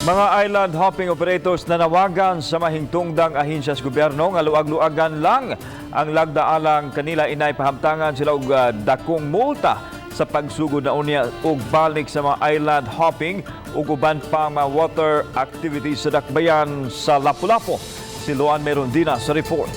Mga island hopping operators nanawagan sa mahingtungdang ahensiya sa gobyerno nga luag-luagan lang ang lagdaalang kanila inay pahamtangan sila og dakong multa sa pagsugod na unya og balik sa mga island hopping ug uban pa mga water activities sa dakbayan sa Lapu-Lapu. Si Luan Merondina sa report.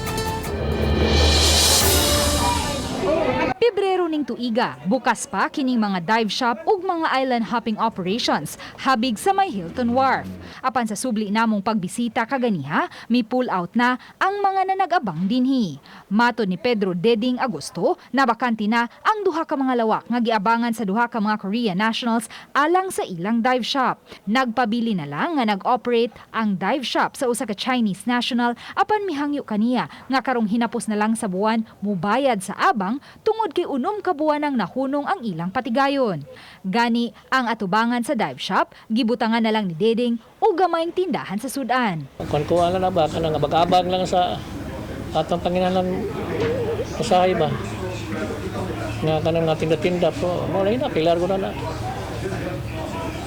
Pebrero ning tuiga, bukas pa kining mga dive shop ug mga island hopping operations habig sa may Hilton Wharf. Apan sa subli namong pagbisita kaganiha, mi pull out na ang mga nanag-abang dinhi. Matod ni Pedro Deding Agosto, nabakante na ang duha ka mga lawak nga giabangan sa duha ka mga Korean nationals alang sa ilang dive shop. Nagpabili na lang nga nag-operate ang dive shop sa usa ka Chinese national, apan mihangyo kaniya nga karong hinapos na lang sa buwan mubayad sa abang tungod kay 6 ka buwan ang nahunong ang ilang patigayon. Gani ang atubangan sa dive shop gibutangan na lang ni Deding og gamayng tindahan sa sudan. Kung kuha na ba, kanang abag-abag lang sa atong panginahanglan usahay ba. Nga kanang nga tinda-tinda po, mo na, pilar ko na na.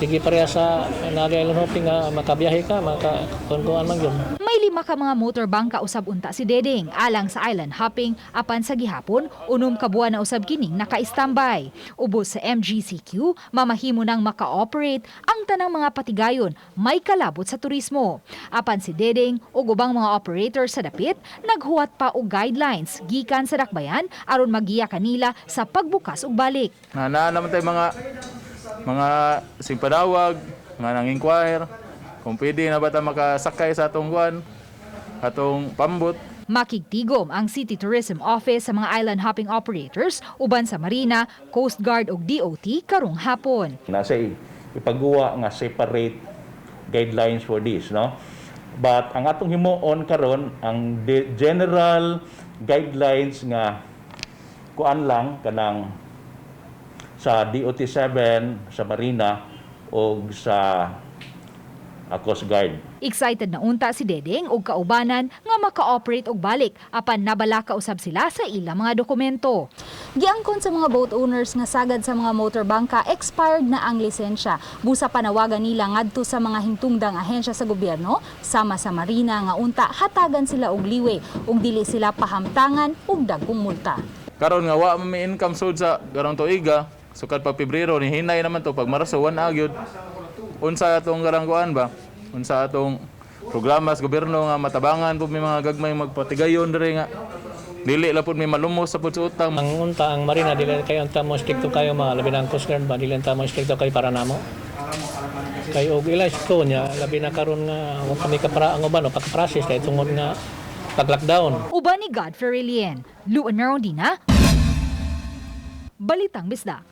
Sige, pareha sa Naga Island Hopping nga makabiyahe ka, maka kuan man yun. May lima ka mga motor bangka usab unta si Deding alang sa island hopping, apan sa gihapon 6 ka buwan na usab kining naka-standby. Ubos sa MGCQ, mamahimo nang maka-operate ang tanang mga patigayon may kalabot sa turismo. Apan si Deding ug ubang mga operator sa dapit naghuwat pa og guidelines gikan sa dakbayan aron magiya kanila sa pagbukas ug balik. Na naa naman tayo mga singpanawag, mga nang-inquire kung pwede na ba ta makasakay sa atong kuan, atong pambot. Makigtigom ang City Tourism Office sa mga island hopping operators uban sa Marina, Coast Guard ug DOT karong hapon. Nasa ipaguwa nga separate guidelines for this, no? But ang atong himuon karon, ang general guidelines nga kuan lang, kanang sa DOT 7, sa Marina o sa Coast Guard. Excited na unta si Dedeng og kaubanan nga maka-operate og balik apan nabalaka usab sila sa ilang mga dokumento. Giangkon sa mga boat owners nga sagad sa mga motor bangka expired na ang lisensya. Busa panawagan nila ngadto sa mga hingtungdang ahensya sa gobyerno sama sa Marina nga unta hatagan sila og liwe ug dili sila pahamtangan og dagkong multa. Karon nga wa man may income sud sa karong tuiga, sukad pa Pebrero ni hinay naman to, pag Marso wa na gyud. Unsa atong karang kuan ba? Unsa atong programa sa gobyerno nga matabangan po may mga gagmay magpatigayon diri nga dili la pud may malumos sa pud sa utang? Ang unta ang Marina, dili kayo unta mo stricto kayo mga labi na ang Coast Guard ba, dili unta mo stricto kayo para namo. Kay og ila ko niya, labi na karon nga wa kami kapara ang uban o pagka-process kay tungod nga pag-lockdown. Uban ni Godfrey Lien, Luan Merondina, Balitang Bisdak.